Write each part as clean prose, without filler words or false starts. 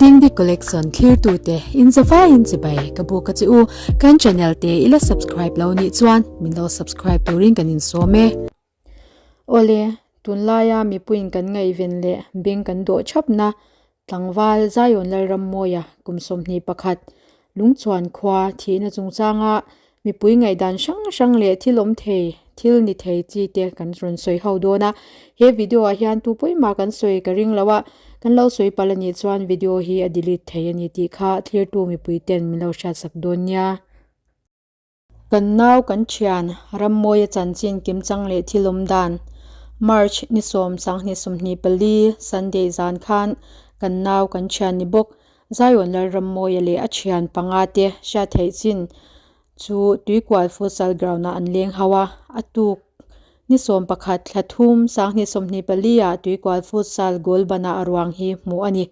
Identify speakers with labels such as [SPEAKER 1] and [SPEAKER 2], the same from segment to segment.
[SPEAKER 1] Dingdi Collection thlirtute in zavaiin chibai ka buk a che u. Kan channel te i la subscribe lo nih chuan min lo subscribe turin kan insawm e. Awle, tunlaia mipuiin kan ngaihven leh beng kan dawh thapna Tlangval Zion Lalrammawia kum 21 Lungchuan khua thihna chungchanga mipui ngaihdan hrang hrang leh thil awm thei, thil ni thei chi te kan rawn sawi ho dawn a. He video ah hian tu pawimah kan sawi ka ring lo a, kan lo sawi palh anih chuan video hi a delete thei a ni tih kha thlirtu mipui ten min lo hriatsak dawn nia. Kan nau kan thian Rammawia chanchin kimchang leh thil awm dan March ni 10, 2024 Sunday zan khan kan nau kan thian ni bawk Zion Lalrammawia leh a thian panga te hriat theih chin chu Tuikual Futsal Ground ah an leng ho a, a tuk ni 11 thla thum 2024 ah Tuikual Futsal goal banah a ruang hi hmuh a ni.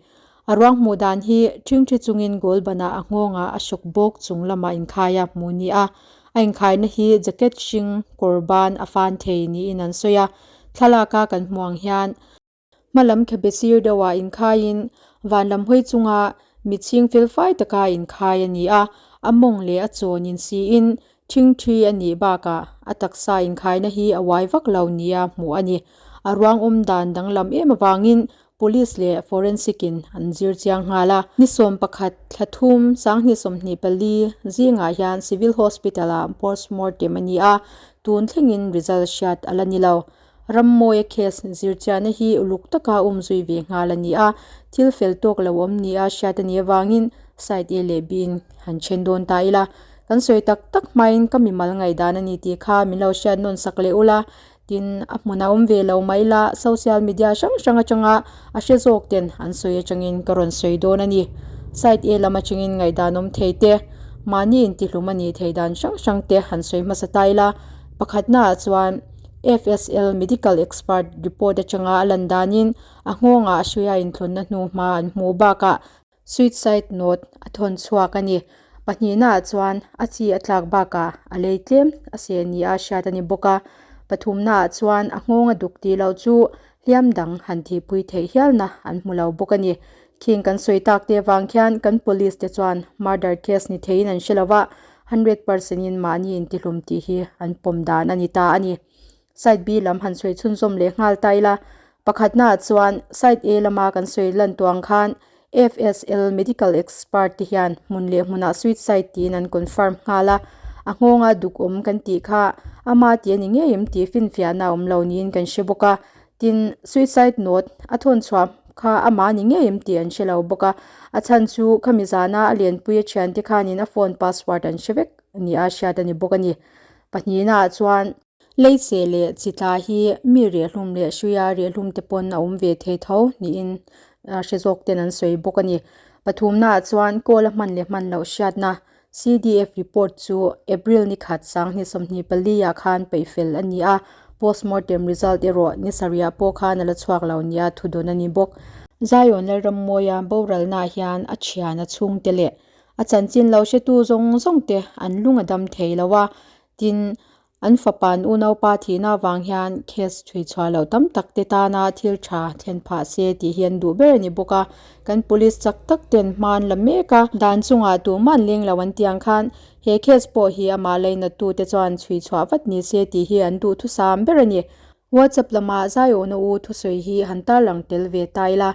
[SPEAKER 1] A ruang hmuh dan hi ṭhingṭhi chungin goal banah a nghawngah a hrawk bawk chung lamah inkhai a hmuh ni a. A inkhaina hi jacket hring kawr ban a fan thei niin an sawi a. Thlalaka kan hmuh ang hian hma lam khabe sir deuhah inkhaiin van lam hawi chunga mitchhing felfai taka inkhai a ni a. A mawng leh a chawn insiin ṭhingṭhi a nih bakah a taksa inkhaina hi a uai vak lo nia hmuh a ni. A ruang awm dan danglam em avangin Police leh Forensic in an zir chiang nghal a. Ni 11 thla thum 2024 zingah hian Civil Hospital ah postmortem a ni a, tun thlengin result hriat a la ni lo. Rammawia case zir chiahna hi uluk taka um zui ve nghal a ni a, thil fel tawk lo awm nia hriat a nih avangin side A leh B in han then dawn ta ila. Kan sawi tak tak hmain ka mimal ngaihdan a ni tih kha min lo hriat nawn sak leh ula, Tin, a hmun a awm ve lo mai la, social media hrang hrang atanga a hre zawk ten an sawi atangin ka rawn sawi dawn a ni. Side A lam atangin ngaihdan awm thei te, mahni intihlum a nih theih dan hrang hrang te han sawi hmasa ta ila. Pakhatnaah chuan FSL medical expert report atanga a lan danin a nghawngah a hruia inthlunna hnu hma an hmuh bakah Suicide note a thawn chhuak a ni. Pahnihnaah chuan a chi a tlak bakah a lei tlem a seh nia hriat a ni bawk a. Pathumnaah chuan a nghawng a duk tih loh chu hliam dang han thihpui theih hialna an hmu lo bawk a ni. Khing kan sawi tak te avang khian kan police te chuan murder case ni theiin an hre lo va, 100% in mahni intihlum tih hi an pawm dan a ni ta a ni. Side B lam han sawi chhunzawm leh nghal ta ila, pakhatnaah chuan side A lama kan sawi lan tuang khan FSL medical expert te hian hmun leh hmunah suicide tiin an confirm nghal a, a nghawnga duk awm kan tih kha ama tih a ni ngei em tih finfiahna a awm lo niin kan hre bawk a, tin suicide note a thawn chhuah kha ama a ni ngei em tih an hre lo bawk a, a chhan chu khami zana a lenpui a thiante khanin a phone password an hre vek nia hriat a ni bawk a ni. Pahnihnaah chuan. Leicheh leh chitla hi mi riahhlum leh hruia riahhlum te pawn a awm ve thei tho niin hre zawk ten an sawi bawk a ni. Pathumnaah chuan kawl a hman leh hman loh hriatna CDF report chu April ni khat 2024 ah khan peih fel a ni a, postmortem result erawh ni sarihah pawh khan a la chhuak lo nia thudawn a ni bawk. Zion Lalrammawia boralnaah hian a thian a chhungte leh a chanchin lo hretu zawng zawng te an lung a dam thei lo a, tin An fapa'n unaupa thihna avang hian case chhui chhuah loh tam tak te tana thil tha thlen phah se tih hi an duh ber a ni bawk a. Kan police chak tak ten hma an la mek a, dan chungah tumah an leng lo an tih ang khan he case pawh hi amah lainattu te chuan chhui chhuah vat ni se tih hi an duhthusam ber a ni. WhatsApp lama Zaiawhna u thusawi hi han tarlang tel ve ta ila,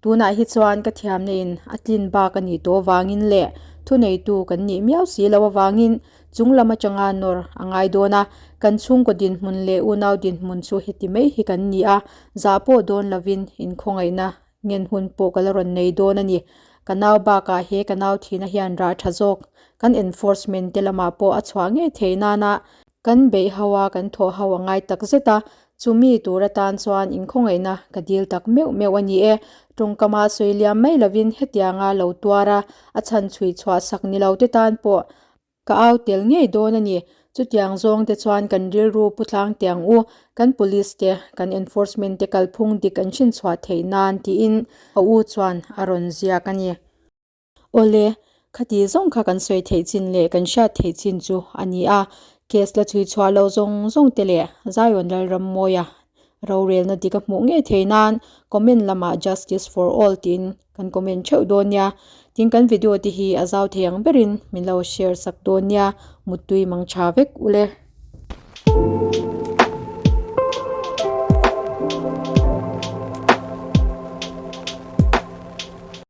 [SPEAKER 1] tunah hi chuan ka thiamna in a tlin bak a nih tawh avangin leh thuneitu kan nih miau si loh avangin chung lam atanga nawr a ngai dawn a, kan chhungkaw dinhmun leh unau dinhmun chu heti mai hi kan ni a, zah pawh dawn lovin inkhawngaihna ngen hun pawh ka la rawn nei dawn a ni. Ka nau bakah he ka nau thihna hian rah tha zawk kan enforcement te lamah pawh a chhuah ngei theih nana Kan beih ho a, kan thawh ho a ngai tak zet a, chumi tur atan chuan inkhawngaihna ka dil tak meuh meuh a ni e. Tawngkama sawi liam mai lovin hetianga lo tuar a, a chhan chhui chhuah sak ni lo te tan pawh ka au tel ngei dawn a ni. Chutiang zawng te chuan kan rilru pu tlang teh ang u, kan police te, kan enforcement te kalphung dik an hrinchhuah theih nan tiin a u chuan a rawn ziak a ni. Awle, khati zawng kha kan sawi theih chin leh kan hriat theih chin chu a ni a, case la chhui chhuah loh zawng zawng te leh Zion Lalrammawia Rorelna dik a hmuh ngei thei nan comment lamah Justice for all tiin kan comment theuh dawn nia. Tin kan video te hi a zau thei ang berin min lo share sak dawn nia. Muttui mang tha vek ule.